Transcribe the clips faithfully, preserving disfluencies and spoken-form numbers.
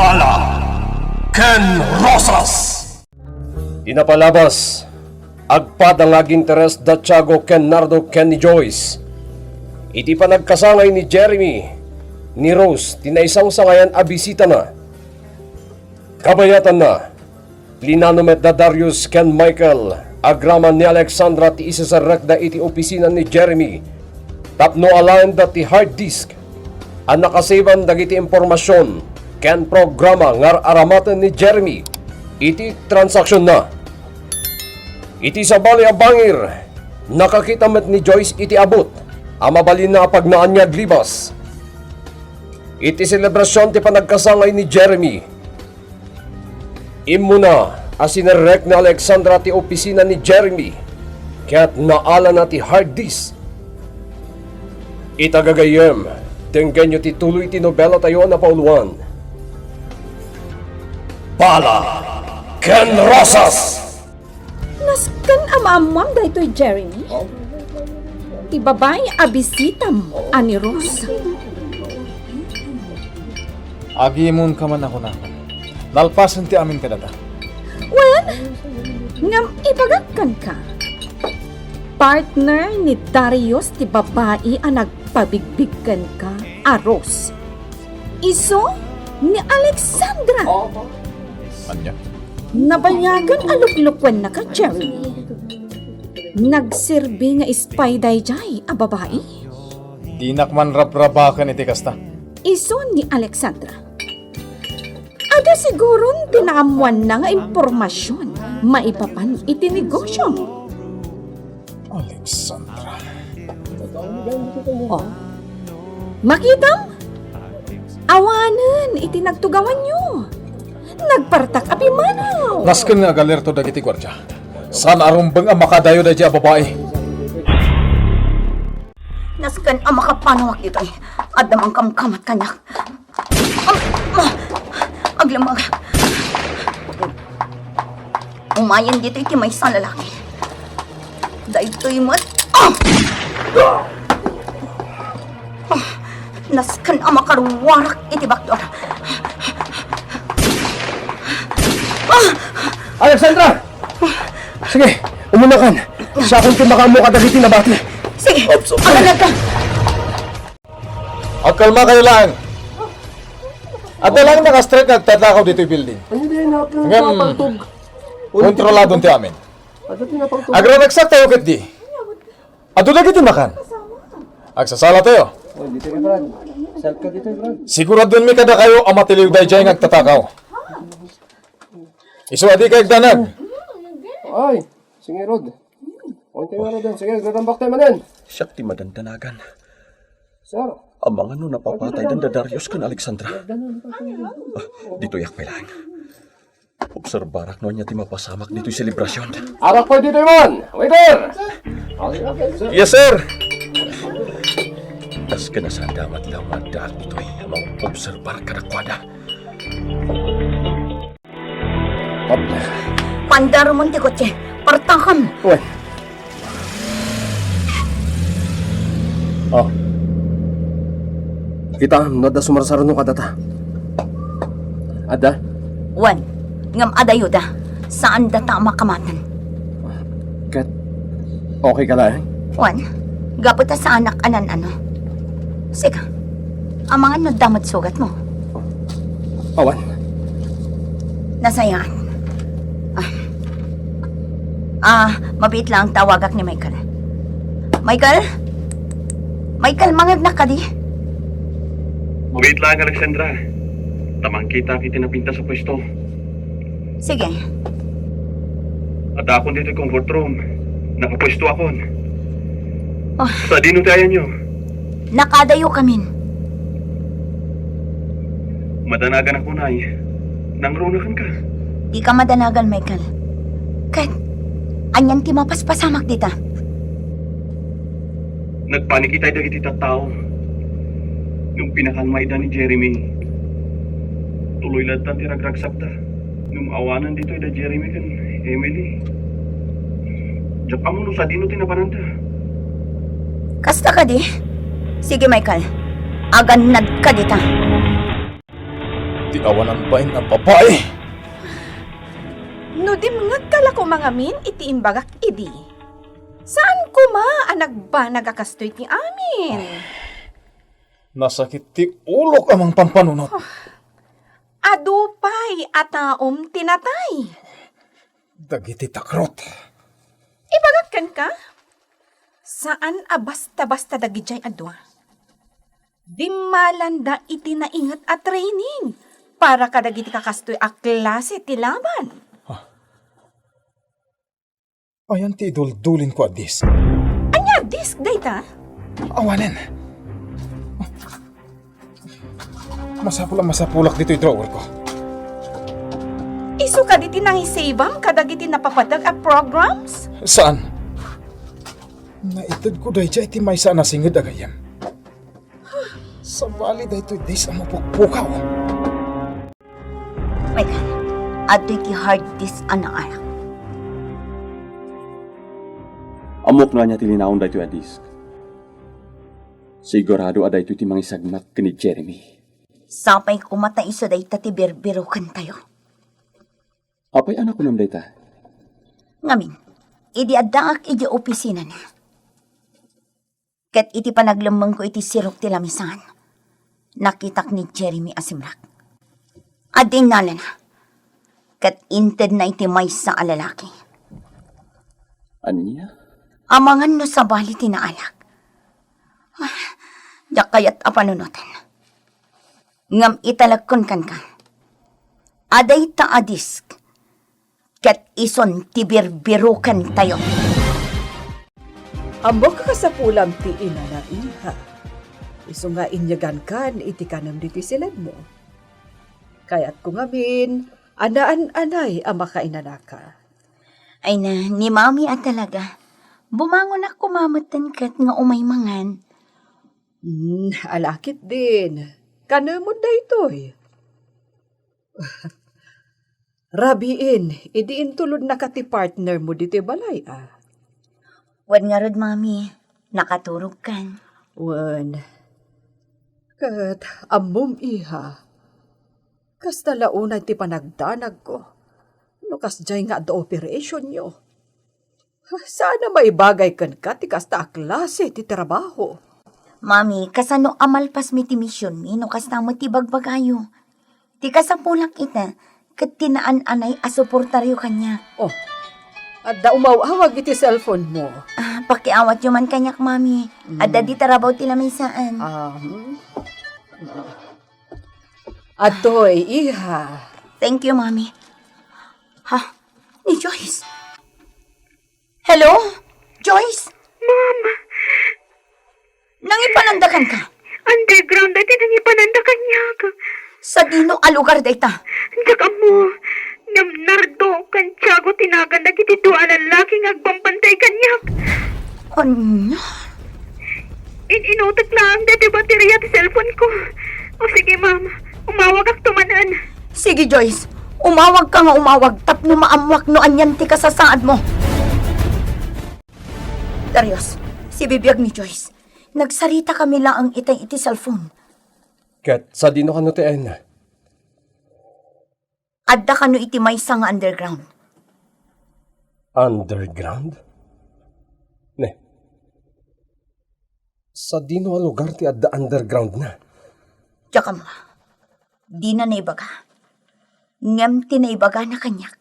Pala ken Rosas. Ti napalabas, agpada nga aginteres da Tiago ken Nardo ken ni Joyce iti panagkasangay ni Jeremy, ni Rose ti naisangsangayan a bisitana. Kabayatanna, plinano met da Darius ken Michael agraman ni Alexandra ti iseserrekda iti opisina ni Jeremy tapno alaenda ti hard disk a nakasavean dagiti impormasion ken programa nga ar-aramaten ni Jeremy iti transaksionna. Iti sabali a bangir, nakakita met ni Joyce iti abut a mabalinna a pagnaan nga aglibas. Iti selebrasion ti panagkasangay ni Jeremy, immuna a sinerrek ni Alexandra ti opisina ni Jeremy ket naalana ti hard disk. Ita gagayyem, denggenyo ti tuloy ti nobelatayo a napauluan, Pala ken Rosas. Nasken a maammoam daytoy, Jeremy? Ti babai a bisitam a ni Rose. Agimonka man a kunakon. Nalpasen ti amin kadata. Wen, ngem ibagak kenka. Partner ni Darius ti babai a nagpabigbig kenka a Rose. Isu ni Alexandra. Ania? Nabayagen a luklukuennaka, Jeremy. Nagserbi nga spy daydiay a babai. Dinak man rabrabaken iti kasta. Isu ni Alexandra. Adda siguron ti naammoanna nga impormasion maipapan iti negosiom. Alexandra. Oh. Makitam? Awanen iti nagtugawanyo. Nagpartak a pimmanaw. Nasken nga agalerto dagiti guardia. Saan a rumbeng a makadayo daydiay a babai. Nasken a makapanawak ditoy. Adda mangkamkamat kaniak. Am-, ah, aglamagak. Umayen ditoy ti maysa a lalaki. Daytoy met. Ah! Ah! Nasken a makaruarak iti bakdor. Ah! Alexandra! Sige, umunakan. Siakon ti makaammo kadagiti nabati. Sige, agannadka. Agkalmakayo laeng. Adda laeng naka-strike nga agtatakaw ditoy building. Ngem, kontroladon ti amin. Agraragsak tayo ketdi. Adu dagiti makan. Agsasala tayo. Siguraduenmi kadakayo a matiliw daydiay nga agtatakaw. Isu a dika agdanag. Ay, sige, Rod. Sige, agdadambak tayo manen. Siak ti madandanagan. Sir. Amangan no napapatay da Darius ken Alexandra. Ah, ditoyak pay laeng. Obserbarak no ania ti mapasamak ditoy selebrasion. Arak pay ditoy man! Waiter! Yes, sir! Nasken a saan da met laeng nga addaak ditoy a mangobserbar kadakuada. Panda. Pandarumon ti kotse. Partakam. Wen. Oh. Kita, no adda sumarsaruno kadata. Adda? Wen. Ngem adayoda. Saan data a makamaten. Ket, okay ka laeng? Wen, gapu ta saanak a nan-ano. Sika, amangan no adda met sugatmo. Awan. Nasayaat. Ah. Ah, mabiit laeng tawagak ni Michael. Michael? Michael, mangngegnak kadi? Mabiit laeng, Alexandra. Ta mangkitak iti napintas a pwesto. Sige. Addaakon ditoy comfort room. Nakapuestoakon. Oh. Sadino ti ayanyo? Nakadayokamin. Madanaganak unay. Nangruna kenka. Dika madanagan, Michael. Ket, anian ti mapaspasamak dita? Nagpanik itay dagiti tattao. Ngem pinakalma ida ni Jeremy. Tuloy lattan ti ragragsakda. Ngem awanen ditoy da Jeremy ken Emily. Diak ammo no sadino ti napananda. Kasta kadi? Sige, Michael. Agannadka dita. Ti awanan pay nga babai. No dimngegka la koma ngamin iti imbagak idi, saan koma a nagbanag a kastoy ti amin. Nasakit ti ulok a mangpampanunot. Adu pay a taom ti natay. Dagiti takrot. Ibagak kenka, saan a basta-basta dagidiay a dua. Dimmalanda iti nainget a training para kadagiti kakastoy a klase ti laban. Ayan ti iduldulinko a disk. Ania a disk dayta? Awanen. Masapul a masapulak ditoy drawerko. Isu kadi ti nangisibam kadagiti napapateg a programs? Saan? Naitedko daydiay iti maysa a nasinged a gayyem. Sabali daytoy disk a mapukpukaw. Michael, adtoy ti hard disk a naarak. Ammok no ania ti linaon daytoy a disk. Sigurado a daytoy ti mangisagmak ken ni Jeremy. Sapay koma ta isu dayta ti birbirokentayo. Apay a nakunam dayta? Ngamin, idi addaak idiay opisinana, ket iti panaglemmengko iti sirok ti lamisan, nakitak ni Jeremy a simrek. Adda innalana, ket intedna iti maysa a lalaki. Ania? Amangan no sabali ti naarak. Ah, diak kayat a panunoten. Ngem italekkon kenka, adda dayta a disk, ket isun ti birbirokentayo. Ammok a kasapulam ti inana, iha. Isu nga inyegankan iti kanem ditoy siledmo. Kayatko ngamin a naan-anay a makainanaka. Ay na, ni Mami a talaga. Bumangonak koma metten ket nga umay mangan. Hmm, alakit din. Kanemon daytoy. Rabiin, idi intulodnaka ti partner mo ditoy balay, a? Wen ngarud, Mami, nakaturogkan. Wen, ket ammom, iha, kasta la unay ti panagdanagko no kasdiay nga adda operationyo. Saan a maibagay kenka ti kasta a klase ti trabaho. Mami, kasano a malpasmi ti misionmi no kasta met ti bagbagayo? Ti kasapulak ita, ket ti naan-anay a suportaryo kaniak. Oh, adda umaw-awag iti cellphone mo. Ah, pakiawatyo man kaniak, Mami. Mm. Adda di trabaho ti lamisaan. Ah, hmm. Atoy, iha. Thank you, Mami. Ha? Ni Joyce? Hello? Joyce? Ma'am! Nangipananda kenka? Underground dayta nangipananda kaniak. Sadino a lugar dayta? Diak ammo. Ngem Nardo ken Tiago ti nagan dagiti dua a lallaki nga agbambantay kaniak. Ania? In-inutek laeng daytoy bateria ti cellphone ko. O sige, ma'am. Umawagakto manen. Sige, Joyce. Umawagka nga umawag tapno maammoak no anian ti kasasaadmo. Darius, sibibiag ni Joyce. Nagsaritakami laeng itay iti cellphone. Ket sadino kano ti ayanna? Adda kano iti maysa nga underground. Underground? Ne. Sadino a lugar ti adda undergroundna? Diak ammo. Dina naibaga. Ngem ti naibagana kaniak,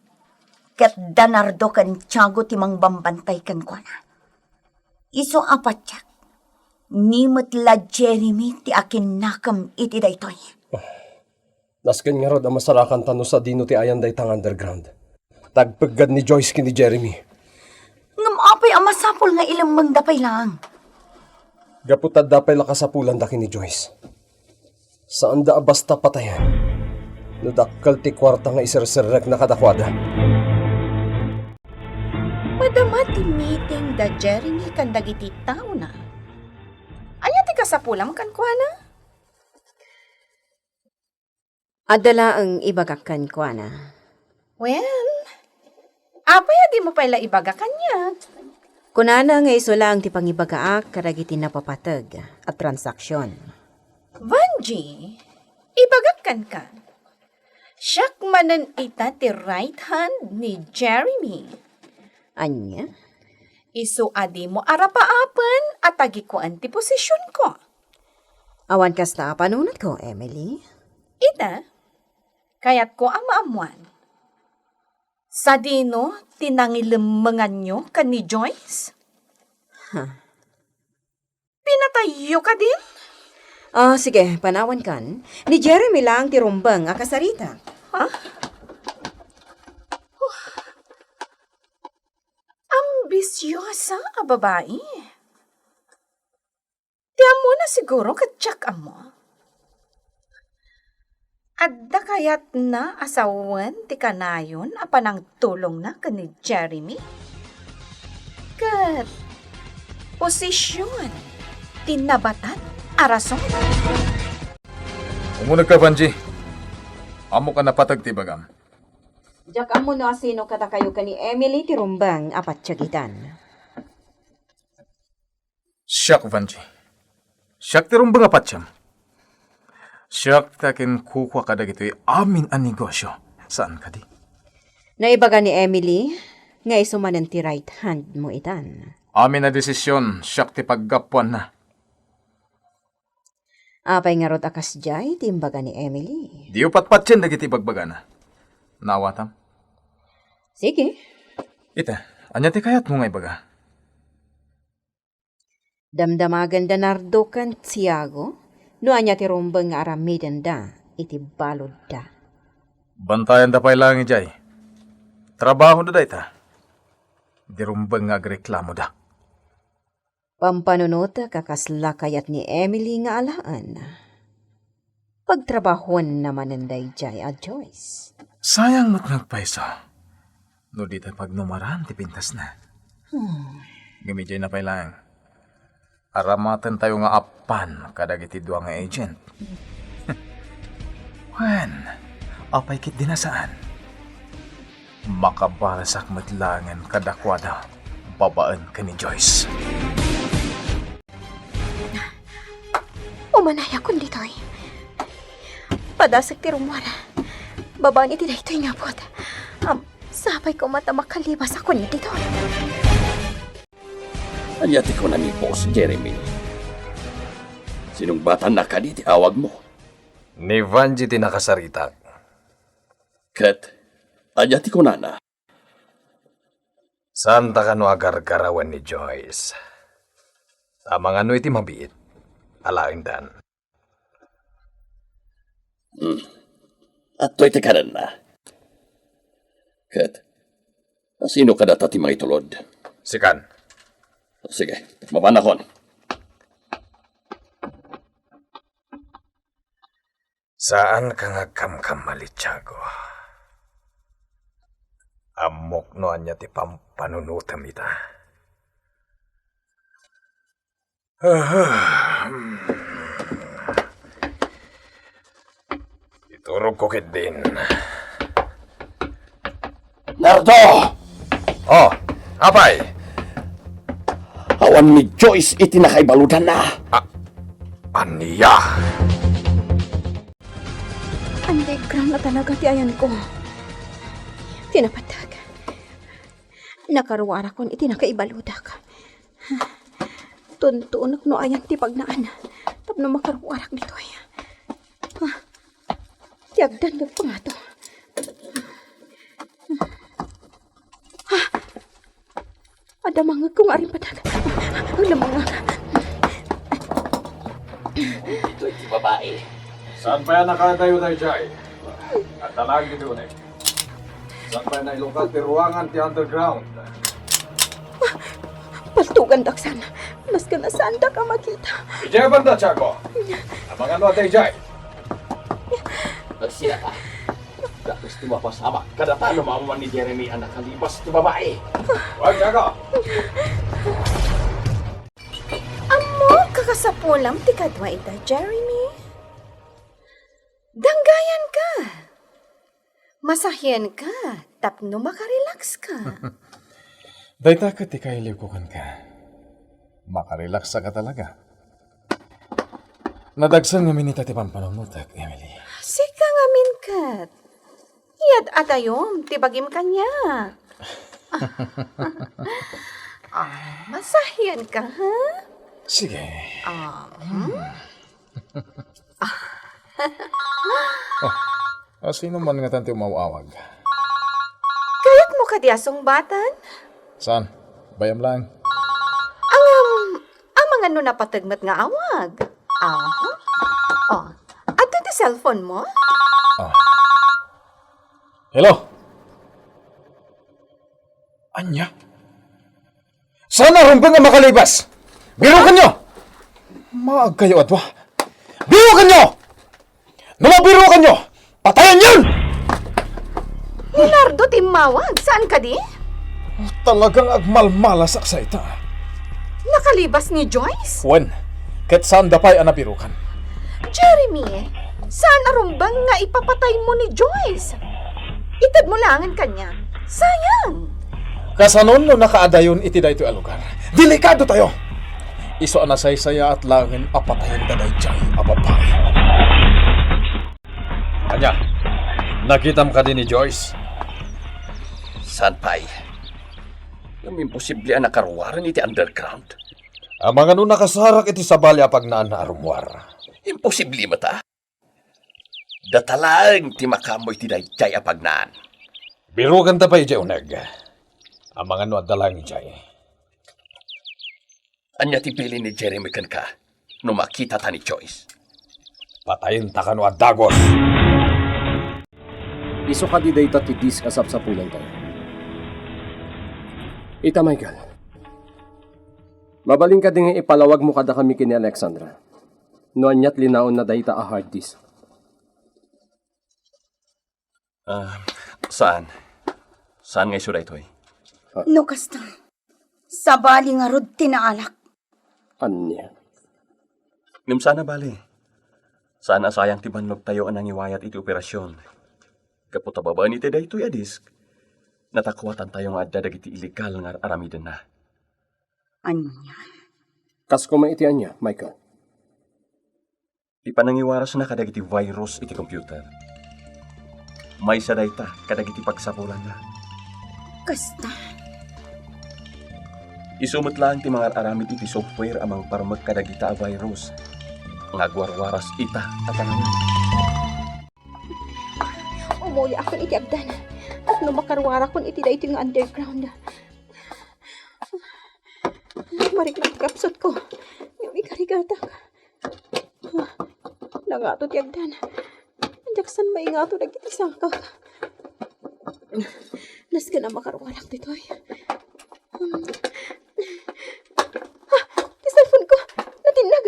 ket da Nardo ken Tiago ti mangbambantay kenkuana. Isu a patiek, ni met la Jeremy ti akinnakem iti daytoy. Nasken ngarud a masarakanta no sadino ti ayan dayta nga underground. Tagpeggad ni Joyce ken ni Jeremy. Ngem apay a masapul nga ilemmengda pay laeng? Gapu ta adda pay la kasapulanda ken ni Joyce. Saanda a basta patayen no dakkel ti kuarta nga iserserrekna kadakuada. Madama ti meeting da Jeremy ken dagiti taona. Ania ti kasapulam kenkuana? Adda laeng ibagak kenkuana. Wen, apay a dimo pay la ibaga kaniak? Kunana nga isu laeng ti pangibagaak kadagiti napapateg a transaksion. Vangie, ibagak kenka, Siak manen ita ti right hand ni Jeremy. Ania? Isu a dimo arapaapen a tagikuan ti posisionko. Awan kasta a panunotko, Emily. Ita, kayatko a maammuan. Sadino ti nangilemmenganyo ken ni Joyce? Huh. Pinatayyo kadin? Ah, sige, panawankan. Ni Jeremy lang ti rumbeng a kasarita. Ha? Huh. Ambisiosa a babai. Ti ammona siguro ket diak ammo. Adda kayatna a sawen ti kanayon a panangtulongna ken ni Jeremy? Ket posision ti nabatad a rason? Umunegka, Vanji. Ammok a napateg ti ibagam. Diak ammo no asino kadakayo ken ni Emily ti rumbeng a patiagitan. Siak, Vanji. Siak ti rumbeng a patiem. Siak ti akinkukua kadagitoy amin a negosio. Saan kadi? Naibaga ni Emily nga isu manen ti right hand mo itan. Amin a desisyon, siak ti paggapuanna. Apay ngarud a kasdiay ti imbaga ni Emily? Diyo patpatien dagiti ibagbagana. Naawatam? Sige. Ita, ania ti kayatmo nga ibaga? Damdamagen da Nardo ken Tiago no ania ti rumbeng nga aramidenda iti baludda. Bantayanda pay laeng idiay. Trabahoda dayta. Di rumbeng nga agreklamoda. Pampanunotek a kasla kayat ni Emily nga alaen. Pagtrabahuenna manen daydiay a Joyce. Sayang met nga agpayso no dita pagnumaran ti pintasna. Hmm. Ngem idiay na pay laeng. Aramatentayo nga appan kadagiti dua nga agent. Wen, apay ketdi a saan? Makabalesak met laengen kadakuada babaen ken ni Joyce. Umanayakon ditoy. Padasek ti rummuar. Babaen iti daytoy nga aput. Am, sapay koma ta makalibasakon ditoy. Ania ti kuna ni Boss Jeremy? Sinungbatanna kadi ti awagmo? Ni Vanji ti nakasaritak. Ket ania ti kunana? Saanta kano a gargarawen ni Joyce? Ta mangano iti mabiit, alaendan. Hmm. Adtoy ti kanenna. Ket, asino kadata ti mangitulod? Sikan. Sige, mapanakon. Saanka nga agkamkamali, Tiago. Ammok no ania ti pampanunotem ita. Aha. Iturogko ketdin. Nardo! Oh, apay? Awan ni Joyce iti nakaibaludanna. A-, ania? Underground na talaga ti ayanko. Ti napateg. Nakaruarakon iti nakaibaludak. Tuntunek no ayan ti pagnaan tapno makaruarak ditoy. Ah, ti agdanggep pangato. Ah, adda mangngegko nga arimbadak. Lamangak. Iti babae. Saan pay a nakadayo daydiay? Adda laeng ditoy uneg. Saan pay nailukat ti ruangan ti underground? Paltugandak sana. Nasken a saandak a makita. Idiay banda, Tiago. Amangan no adda idiay. Agsilata. Dakes ti mapasamak kadata no maammuan ni Jeremy a nakalibas ti babae. Wen, Tiago. Ammok a kasapulam ti kadua ita, Jeremy. Danggayanka. Masahienka tapno makarelaxka. Dayta ket ti kailiwko kenka. Makarelaxka talaga. Nadagsen ngamin ita ti pampanunotek, Emily. Sika ngamin ket. Kayat atayom ti bagim kaniak. Ah, masahian ka, ha? Sige. Ah, hmm? Ah, sino man ngatan ti umaw-awag? Kayatmo kadi a sungbatan? Saan? Bayam lang. Ngem, amangan no napateg met nga awag. Aha. Oh, adda ti cellphone mo? Ah. Hello? Ania? Saan a rumbeng a makalibas? Birukenyo! Maagkayo a dua. Birukenyo! No mabirukenyo, patayenyon! Ni Nardo ti immawag, saan kadi? Talagang agmalmalasak sa ita. Nakalibas ni Joyce? Wen, ket saanda pay a nabirukan. Jeremy, saan a rumbeng nga ipapataymo ni Joyce? Itedmo laengen kaniak. Sayang! Kasano no nakaadayon iti daytoy a lugar? Delikadotayo! Isu a nasaysayaat laengen a patayenda daydiay a babai. Ania? Nakitam kadi ni Joyce? Saan pay? Ngem imposible a nakaruaren iti underground. Amangan no nakasarak iti sabali a pagnaan a rummuar. Imposible met a. Data laeng ti makaammo iti daydiay a pagnaan. Birukenta pay idiay uneg. Amangan no adda laeng idiay. Ania ti bilin ni Jeremy kenka no makitata ni Joyce? Patayenta kano a dagus! Isu kadi dayta ti disk a sapsapulentayo. Ita, Michael. Mabalin kadi nga ipalawagmo kadakami ken ni Alexandra no ania ti linaonna dayta a hard disk? Ah, saan? Saan nga isu daytoy? No kasta, sabali ngarud ti naalak. Ania? Ngem saan a bale. Saan a sayang ti bannogtayo a nangiwayat iti operasion. Gapu ta babaen iti daytoy a disk, natakuatantayo nga adda dagiti illegal nga ar-aramidenna. Ania? Kas koma iti ania, Michael? Ti panangiwarasna kadagiti virus iti computer. Maysa dayta kadagiti pagsapulanna. Kasta. Isu met laeng ti mangar-aramid iti software a mangparmek kadagita a virus nga agwarwaras ita a tanawen. Umuliakon iti agdan tapno makaruarakon iti daytoy nga underground. Marikna ti kapsutko. Ngem ikarigatak. Nangato ti agdan. Diak saan maingato dagiti sangkak. Nasken a makaruarak ditoy. Ah, ti cellphone ko! Natinnag!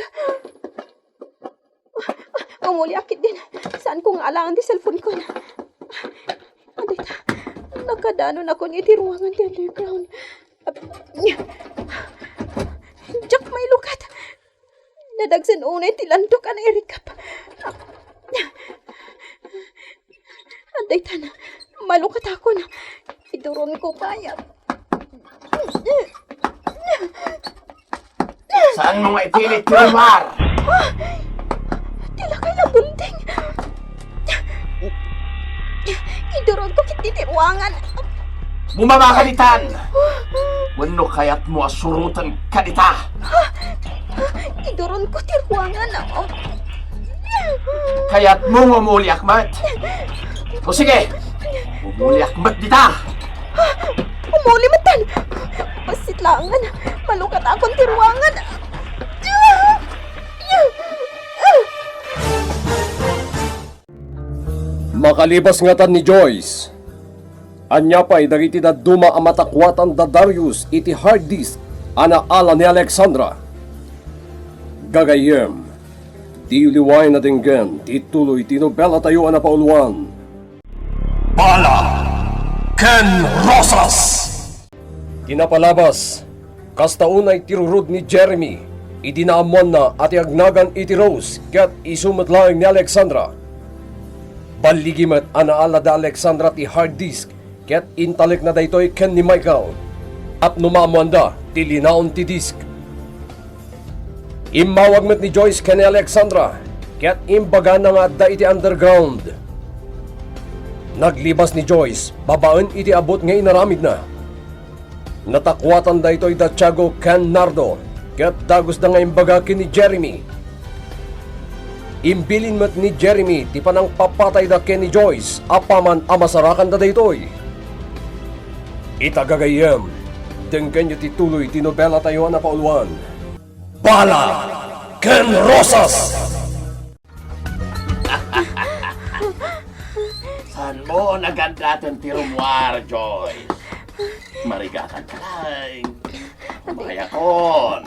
Umuliak ketdin. Saanko nga alaen ti cellphone ko. Adda ita. Nakadanonakon iti ruangan ti underground. Diak mailukat. Nadagsen unay ti landok a nairikap. Adda ita. Mailukatakon. Iduronko pay. Saanmo nga itilit ti rummuar? Ti lakay nga building. Iduronko ketdi ti ruangan. Bumaba ka ditan! Wenno kayatmo a surotenka dita? Iduronko ti ruangan. Kayatmo nga umuliak met? O sige, umuliak met dita! Umuli metten! Bassit laengen! Mailukatakon ti ruangan! Makalibas ngatan ni Joyce, ania pay dagiti dadduma a matakuatan da Darius iti hard disk a naala ni Alexandra? Gagayyem, diyo liwayen a denggen ti tuloy ti nobelatayo a napauluan, Bala ken Rosas. Ti napalabas, kasta unay ti rurod ni Jeremy idi naammoanna a ti agnagan iti Rose ket isu met laeng ni Alexandra. Balligi met a naala da Alexandra ti hard disk ket intalekna daytoy ken ni Michael tapno maammoanda ti linaon ti disk. Immawag met ni Joyce ken ni Alexandra ket imbagana nga adda iti underground. Naglibas ni Joyce babaen iti abut nga inaramidna. Natakuatan daytoy da Tiago ken Nardo, ket dagusda nga imbaga ken ni Jeremy. Imbilin met ni Jeremy ti panangpapatayda ken ni Joyce apaman a masarakanda daytoy. Ita gagayyem, denggenyo ti tuloy ti nobela tayo a napauluan, Bala ken Rosas! Saanmo nagandaten ti rummuar, Joyce? Marigakan ka laeng. Umayakon.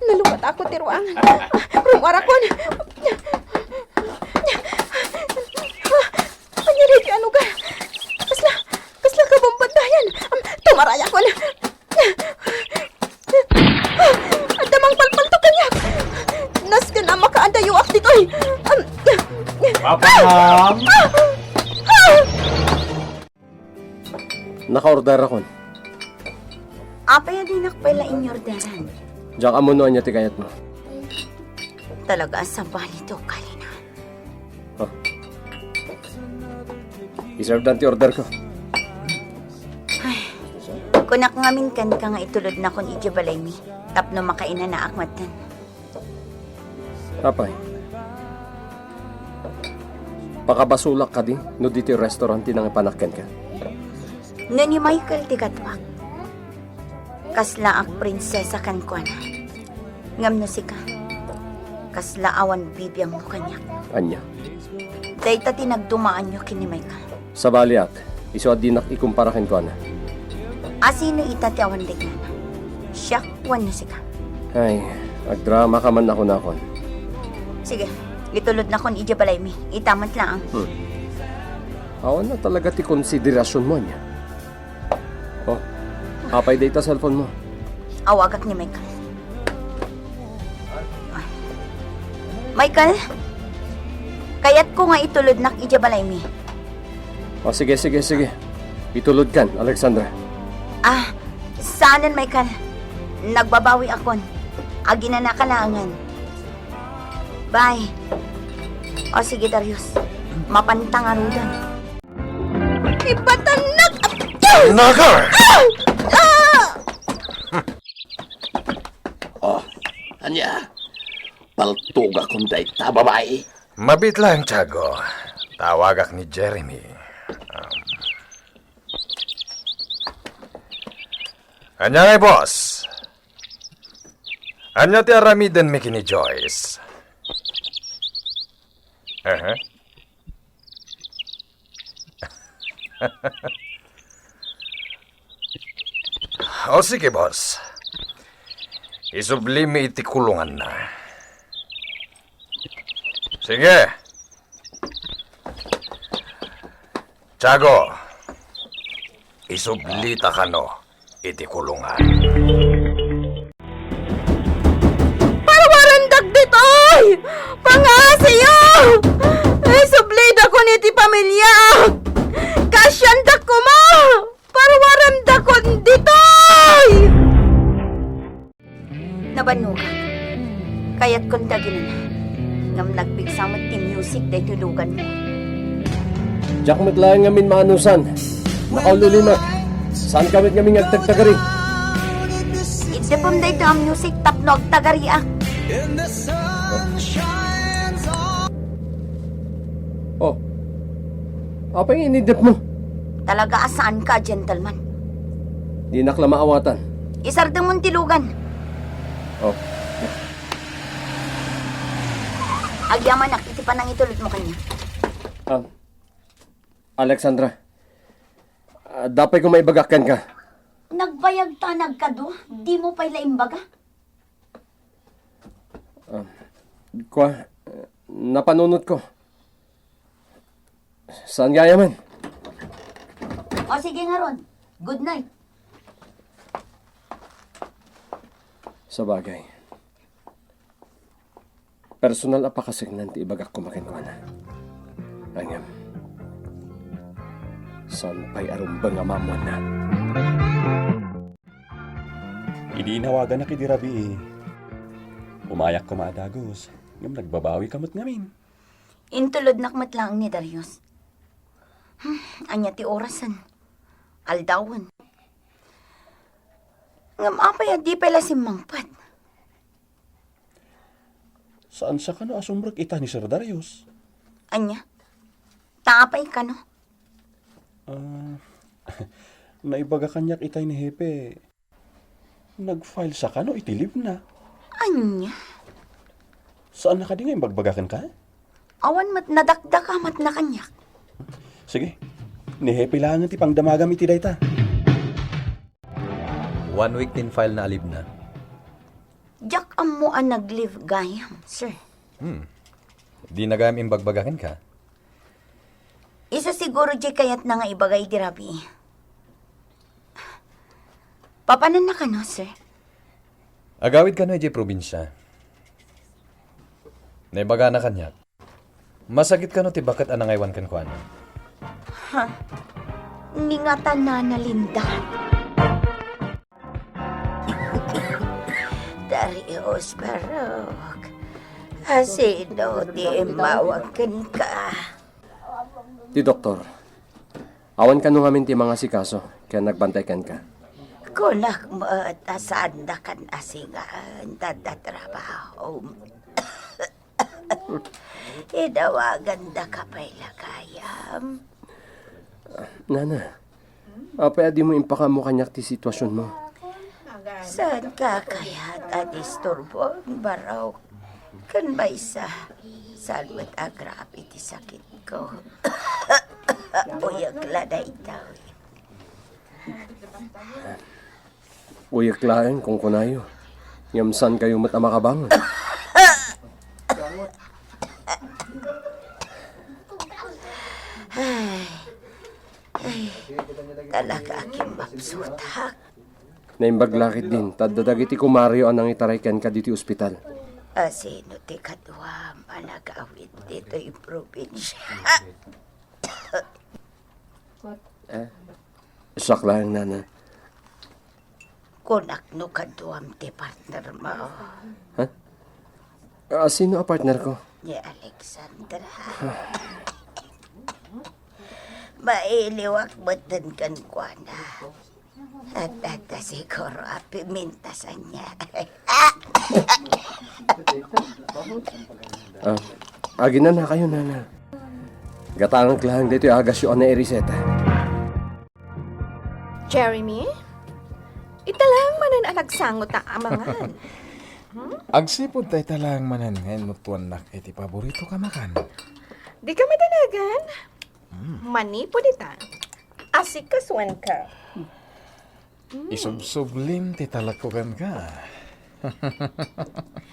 Nalukat ako ti ruangan. Rummuarakon. Ania daytoy a nuga? Kasla, kasla kabumbaddayan. Am, tumaray akon. Adda mangpalpalto kaniak. Nasken a makaadayoak ditoy. Am, Papa, ma'am. Nakaorderakon. Apay a dinak pay la iniorderan? Diak ammo no ania ti kayatmo. Talaga a sabali ti ugalina. Oh. Iservedan ti orderko. Ay, kunak ngamin kenka nga itulodnakon idiay balaymi tapno makainanaak metten. Apay, pakabasolak kadi no ditoy restaurant ti nangipanak kenka? No ni Michael ti gaduak, kaslaak prinsesa kenkuana. Ngem no sika, kasla awan bibiangmo kaniak. Ania? Dayta ti nagdumaanyo ken ni Michael. Sabaliak, isu a dinak ikumpara kenkuana. A sino ita ti awan rigrana? Siak wenno sika? Ay, agdramaka man a kunakon. Sige, itulodnakon idiay balaymi. Ita met laeng. Hmm. Awan na talaga ti konsiderasionmo, ania? Oh, apay dayta cellphone mo? Awagak ni Michael. Michael, kayatko nga itulodnak idiay balaymi. Oh, sige, sige, sige. Itulodkan, Alexandra. Ah, saanen, Michael. Nagbabawi akon. Aginanaka laengen. Bye. O sige, Darius. Mapanta ngaruden. Ibatannak! Nagar! Ah! Ah! Oh, ania? Paltugakon dayta babai? Mabit lang, Tiago. Tawagak ni Jeremy. Um, ania ngay, boss? Ania ti aramidenmi ken ni Joyce? Aha. O sige, boss. Isublimi iti kulunganna. Sige. Tiago, isublita kano iti kulungan. Parwarandak ditoy! Pangaasiyo! Isublidakon iti pamiliak! Kaasiandak koma! Parwarandakon ditoy! Nabannogak. Kayatkon ti aginana. Ngem nagpigsa met ti music daytoy luganmo. Diak met laeng ngamin maanusan. Nakaul-ulimek. Saanka met ngamin nga agtagtagari. Iddepem daytoy a music tapno agtagariak. Oh. Apay nga iniddep mo? Talaga a saanka a gentleman. Dinak la maawatan. Isardengmo ti lugan. Oh. Agyamanak iti panangitulodmo kaniak. Ah, Alexandra, ah, dapay ko maibagak kenka. Nagbayagta a nagkadua, dimo pay la imbaga? Ah, kua, napanunotko. Saan gayam? O sige ngarud. Good night. Sabagay, personal a pakaseknan ti ibagak koma kenkuana. Ngem, saan pay a rumbeng a maammoanna. Idi inawaganak idi rabii, umayak koma a dagus, ngem nagbabawika met ngamin. Intulodnak met laeng ni Darius. Hmm, ania ti orasen? Aldawen. Ngem apay a di pay la simmangpet? Saan sa kano a sumrek ita ni Sir Darius? Ania? Ta apay kano? Ah, naibaga kaniak itay ni Hepe. Nag-file sa kano iti leave na. Ania? Saan na kadi nga imbagbaga kenka? Awan met nadakdaka met na kaniak. Sige, ni Hepe laengen ti pangdamagam iti dayta. One week ti in-file na a leave na. Diak ammo a nag-leave gayam, sir. Hmm. Di na gayam imbagbaga kenka? Isu siguro diay kayatna nga ibaga idi rabii. Papananna kano, sir? Agawid kano idiay probinsia. Naibagana kaniak. Masakit kano ti baket a nangaywan kenkuana? Ha? Ni ngata, Nana Linda. Darius, Barok. Asino ti immawag kenka? Ti doktor. Awan kano ngamin ti mangasikaso, ken nagbantay kenka. Kunak met a saandakan a singaen ta adda trabahom. Idawagandaka pay la gayam. Nana, apay a dimo impakaammo kaniak ti situasionmo? Saanka kayat a disturbon, Barok? Ken maysa, saan met a grabe ti sakitko. Uyek la daytoy. Uyek laeng, kunkunayo. Ngem saankayo met a makabangon. Ay, ay, talaga a kimmapsutak. Naimbag la ketdin, ta adda dagiti kumareyo a nangitaray kenka ditoy ospital. Asino ti kaduam a nag-awid ditoy probinsia? Eh, siak laeng, Nana. Kunak no kaduam ti partnermo. Ha? Ah, sino a partnerko? Ni Alexandra. Mailiwak metten kenkuana. At adda siguro a pimintas ania. Ah, aginanakayo, Nana. Gatangek laeng daytoy agasyo a nairiseta. Jeremy? Ita laeng manen a nagsango ta a mangan. Hmm? Agsipud ta ita laeng manen nga inuttuannak iti paborito ka makan. Dika madanagan. Hmm. Manipud ita, asikasuanka. Hmm. Isubsublim ti talekko kenka.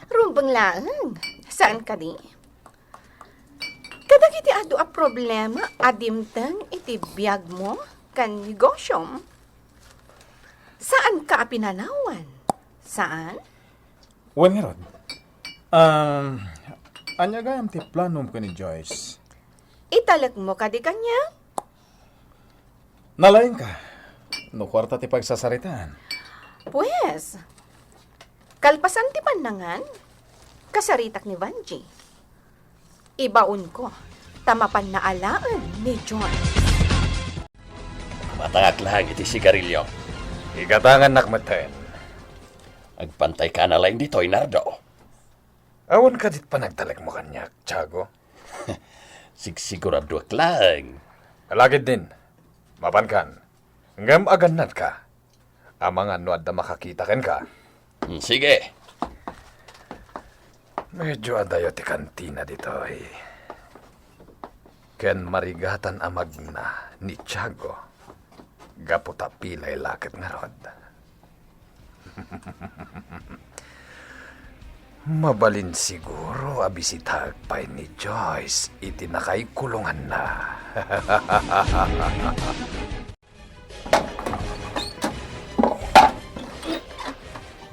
Rumbeng laeng. Saan kadi? Kadagiti adu a problema a dimteng iti biagmo ken negosyom, saanka a pinanawan? Saan? Wen ngarud, um, ania gayam ti planom ken ni Joyce? Italekmo kadi kaniak? Nalaingka no kuarta ti pagsasaritaan. Pues, kalpasan ti pannangan, kasaritak ni Vangie. Ibaonko, ta mapanna alaen ni John. Matangak laeng iti sigarilio. Igatangannak metten. Agpantayka a nalaing ditoy, Nardo. Awan kadi ti panagtalekmo kaniak, Tiago? Sigsiguraduak laeng. Alagidin, mapankan. Ngem agannadka. Amangan no adda makakita kenka. Hmm, sige. Medyo adayo ti kantina ditoy. Ken marigatan a magna ni Tiago gapu ta pilay la ket ngarud. Mabalin siguro a bisitaek pay ni Joyce iti nakaikulonganna.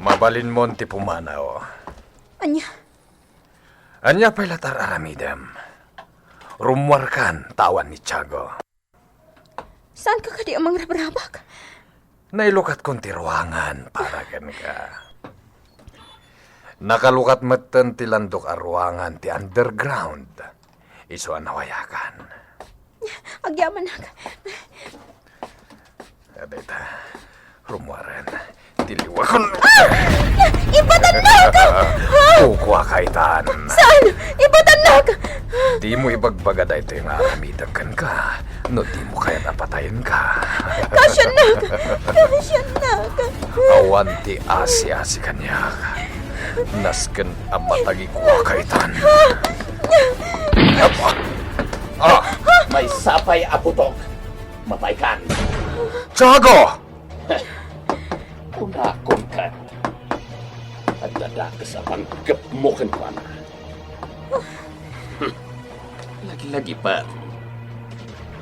Mabalinmon ti pumanaw. Ania? Ania pay la ti ar-aramidem? Rummuarkan ta awan ni Tiago. Saanka kadi a mangrabrabak? Nailukatkon ti ruangan para kenka. Nakalukat metten ti landok a ruangan ti underground. Isu a nawayakan. Agyamanak. Dayta, rummuaren. Tiliwakon. Ipatannaka! Kukuaka itan. Saan? Ipatannaka! Dimo ibagbaga daytoy nga aramidek kenka no dimo kayat a patayenka. Kasiannaka! Kasiannaka! Awan ti asi-asi kaniak. Nasken a matagikuaka itan. Ah! Maysa pay a butok. Mapaykan. Tiago! Kunakon ket, adda dakes a panggepmo kenkuana. Laglagipen,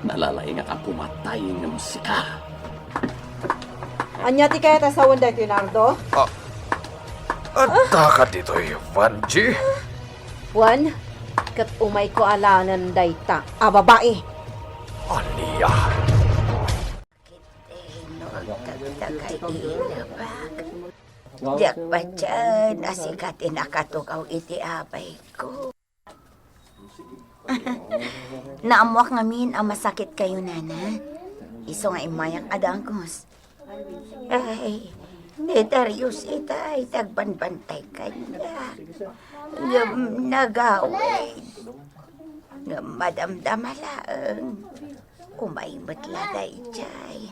nalaingak a pumatay ngem sika. Ania ti kayat a sawen daytoy, Nardo? Ah, adda ka ditoy, Vanji? Wen, ket umayko alaenen dayta a babai. Ania? Inultagta kay ilabak. Diak patien a sika ti nakatugaw iti abayko. Naammoak ngamin a masakit kayo, Nana. Isu nga immayak a dagus. Ay, ni Darius itay ti agbanbantay kaniak. Ngem nagawid. Ngem madamdama laeng. Umay met la daydiay.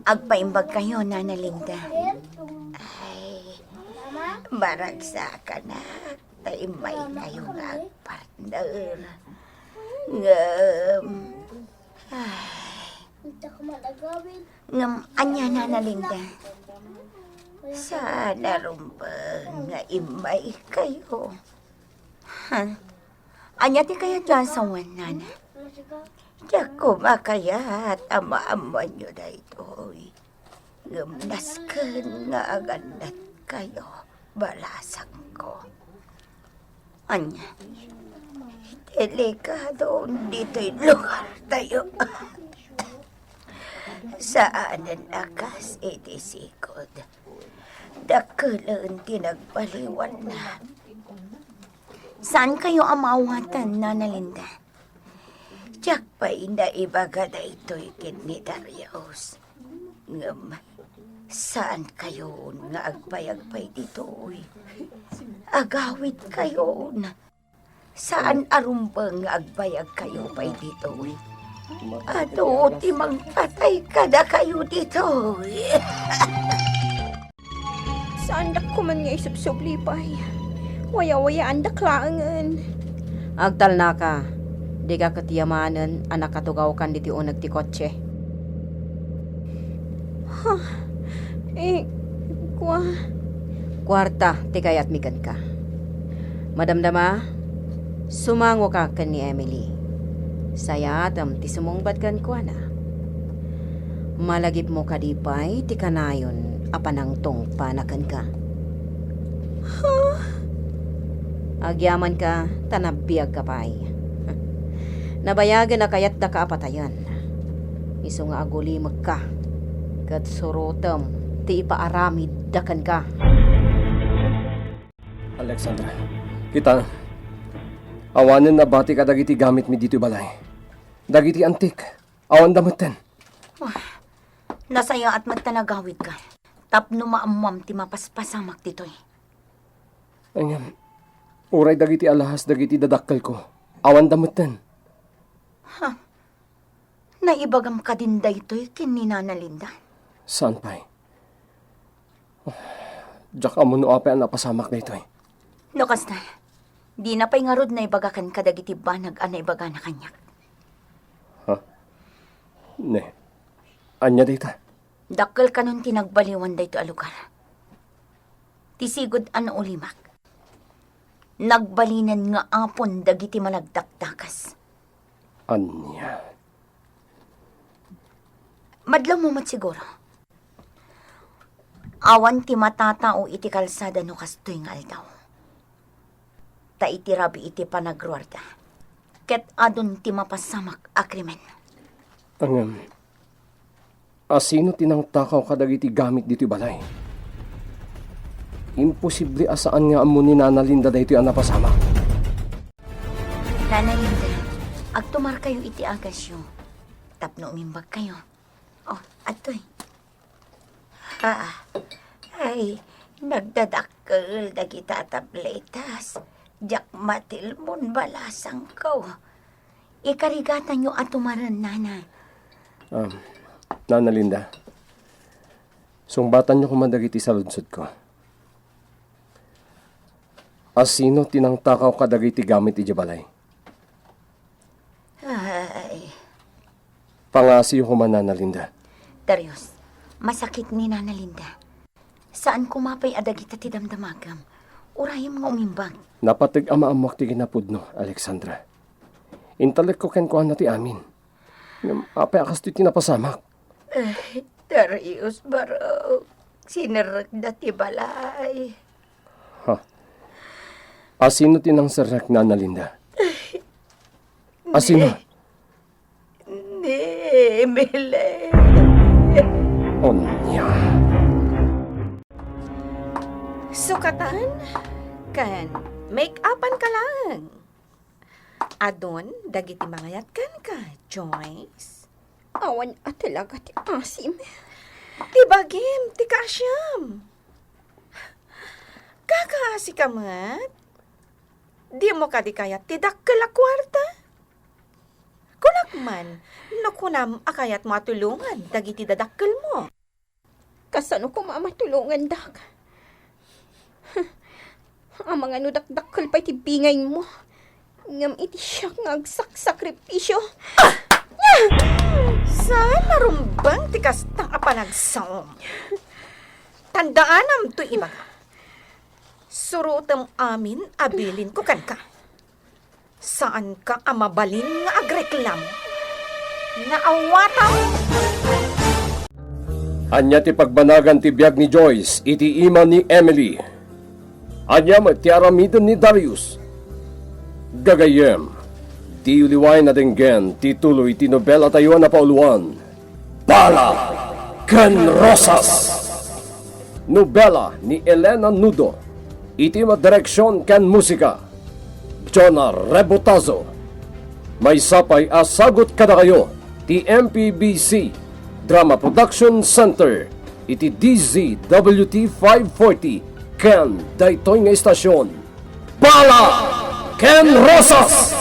Agpaimbag kayo, Nana Linda. Ay, maragsakanak, ta immay kayo nga agpartner. Ngem, ay, ngem ania, Nana Linda? Saan a rumbeng nga immay kayo. Ha? Ania ti kayatyo a sawen, Nana? Diak koma kayat a maammoanyo daytoy. Ngem nasken nga agannad kayo, balasangko. Ania? Delikado ditoy lugartayo. Saanen a kas iti sigud. Dakkelen ti nagbaliwanna. Saan kayo a maawatan, Nana Linda? Diak pay naibaga daytoy ken ni Darius. Ngem, saan kayon nga agbayag pay ditoy? Agawid kayon. Saan a rumbeng nga agbayag kayo pay ditoy. Adu ti mangpatay kadakayo ditoy. Saandak koman nga isubsubli pay. Wayawayaandak laengen. Agtalnaka, dika ket yamanen a nakatugawkan ditoy uneg ti kotse. Ha? Eh, kua? Kuarta ti kayatmi kenka. Madamdama, sumangoka ken ni Emily. Sayatem ti sumungbat kenkuana. Malagipmo kadi pay ti kanayon a panangtungpana kenka? Ha? Agyamanka ta nabiagka pay. Nabayagen a kayatdaka a patayen. Isu nga agulimekka, ket surotem ti ipaaramidda kenka. Alexandra, kita, awanen nabati kadagiti gamitmi ditoy balay. Dagiti antik, awanda metten. Ah, nasayaat met ta nagawidka tapno maammuam ti mapaspasamak ditoy. Ngem, uray dagiti alahas dagiti dadakkelko, awanda metten. Ha? Naibagam kadin daytoy ken ni Nana Linda? Saan pay? Diak ammo no apay a napasamak daytoy. No kasta, dina pay ngarud naibaga kenka dagiti banag a naibagana kaniak. Ha? Ne, ania dayta? Dakkel kanon ti nagbaliwan daytoy a lugar. Ti sigud a naulimak, nagbalinen nga apon dagiti managdakdakes. Ania? Madlawmo met siguro. Awan ti matatao iti kalsada no kastoy nga aldaw. Ta iti rabii ti panagruarda, ket adun ti mapasamak a krimen. Ngem, asino ti nangtakaw kadagiti gamit ditoy balay? Imposible a saan nga ammo ni Nana Linda daytoy a napasamak. Nana Linda, Agtumarkayo iti agasyo tapno umimbagkayo. Oh, adtoy. Ah, ay, nagdadakkel dagita a tabletas. Diak matilmon balasangko. Ikarigatanyo a tumaren, Nana. Um, Nana Linda, sungbatanyo koma dagiti saludsodko. Asino ti nangtakaw kadagiti gamit idiay balay? Ay. Pangngasiyo koma, Nana Linda. Darius, masakit ni Nana Linda. Saan koma pay a dagita ti damdamagam. Urayem nga umimbag. Napateg a maammoak ti kinapudno, Alexandra. Intalekko kenkuana ti amin. Ngem apay a kastoy ti napasamak? Eh, Darius, barok. Sinerrekda ti balay. Ha? Asino ti nangserrek, Nana Linda? Asino? Ni Emily. Ania? Sukatan ken make-upan ka lang. Adun dagiti mangayat kenka, Joyce. Awan a talaga ti asim. Ti bagim, ti kaasiam. Kakaasi ka met? Dimo kadi kayat ti dakkel a kuarta? Kunak man, no kunam a kayatmo a tulongan dagiti dadakkelmo. Kasano koma a matulongandak? Amangan no dakdakkel pay ti bingaymo, ngem iti siak nga agsaksakripisio. Ah! Saan a rumbeng ti kasta a panagsaom. Tandaanam toy ibaga. Surotem amin a bilinko kenka. Saanka a mabalin nga agreklamo. Naawatam! Ania ti pagbanagan ti biag ni Joyce iti ima ni Emily? Ania met ti aramiden ni Darius? Gagayyem, diyo liwayen a denggen ti tuloy ti nobelatayo a napauluan, Bala ken Rosas. Nobela ni Elena Nudo. Iti madireksion ken musika, Jonah Rebotazo. Maysa pay a sagut kadakayo ti M P B C Drama Production Center iti D Z W T five forty ken daytoy nga istasyon, Bala ken Rosas!